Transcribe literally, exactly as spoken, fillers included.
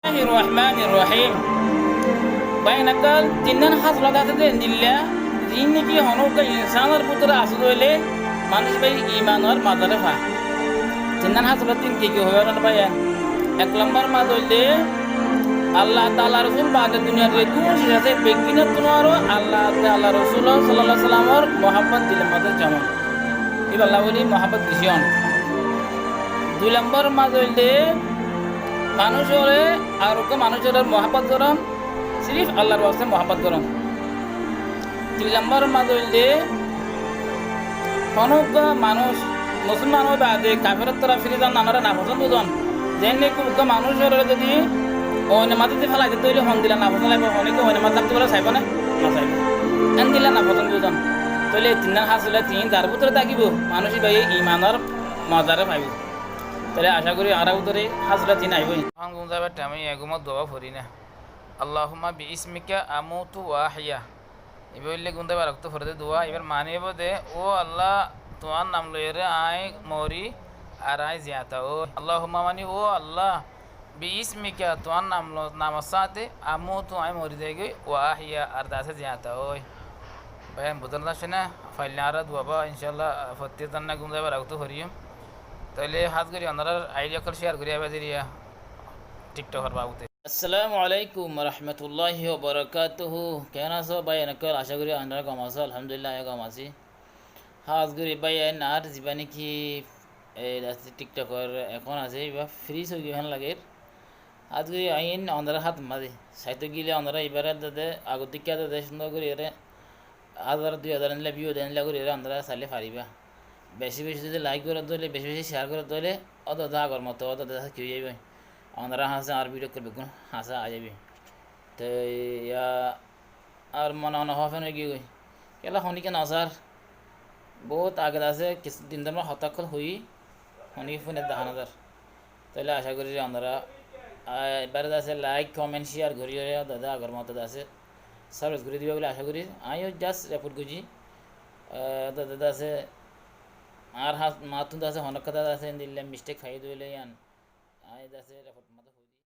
Bismillahir Rahmanir Rahim. Báiyain ókkol, tinnán hásolot asé de endilla, ziín niki honó uggwá insánor bútore asé de óile, manúic bái imanor mazare fa. Tinnán hásolot tin ki ki hoibar óile báiyain? Ek lombor mazé óilde, Allah Taalar Rosul baade duniyar zeddún sis asé, beggúnottún aró Allah Taalar Rosul sallallahu alaihi wasallamor muhábbot dilor mazé zomon. Ibálla bóli muhábbot beci on. Dui lombor mazé óilde, manúicoré ar uggwá manúicoré muhábbot goron, sirif Allar waste muhábbot goron. Tin lombor mazé óilde, honó uggwá manúic, musolman ói baade kaferor torá firi zon, añára nafosón buzon. Zeén niki uggwá manúicoré zodi oinor mazé zodi félai dito óile hondilla nafosón laibo, hone ki oinor mazé tákto bóli saibo né? Nosaibo. Endilla nafosón buzon. Tóile e tinnán hásolot tin zar bútore tákibo, manúic íbaye imanor mazare faibo. Tóile acá gorí añárar bútore hásolot tin aibói. Ehón gúm zaibar thaim óiye, gúmor duwa forí na. Allahumma bi ismika amutu wa ahya. Ibá óilde gúm zaibar októ foré de duwa, ibár maáni óibo de, "Ó Allah, tuáñr nam loiyóre aññí morí ar aññí ziañta ói." Allahumma mani, "Ó Allah, bi ismika," tuáñr nam lo-, namor sáñte, "amutu," aññí morí zaigói, "wa ahya," ar de asé ziañta ói. Báiyain, buzón asé né? Faille añára duwa ba, incállah, fottí zon gúm zaibar októ foriyum. Tóile hás gorí onorár aidí ókkol cíyar gorí aibá deriya TikTokor babute. Assalamu alaikum warahmatulláhi wabarakátuhu. Keén asó báiyain ókkol? Acá gorí onorá gom asó. Alhamdulillah, aññí gom así. Hás gorí báiyain, añár zibá niki, e, asé TikTokor account asé, ibá freeze ói giyé hén lager. Hás gorí aññí onorár hát mazé saitó gile onorá ibáre dede, agor dikká dede, cúndor gorí ere, házar, dui házar endilla view de endilla gorí ere onorá sailé faribá. Beci beci zodi like goró de óile, beci beci share goró de óile, ódode agor moto, ódode ki ói zaibói. Onorár hañsé añár video ókkol beggún hañsé ai zaibói. Te ya ar mone mone hoó fán ói giyói. Kiyólla honíkka nosár. Bout age de asé, kissú din dóri hotá ókkol hoiyí, honíkka fúne dehá nozar. Tóile acá gorí onorá, a, ibáre de asé like, comment, share gorí, ódode agor moto de asé subscribe gorí diba bóli acá gorí. Aññí yó just report goijjí. E, ódode de asé, añár hás, maáttun de asé, honó hotá de asé, endilla mistake fai de óile yián. Aññí de asé report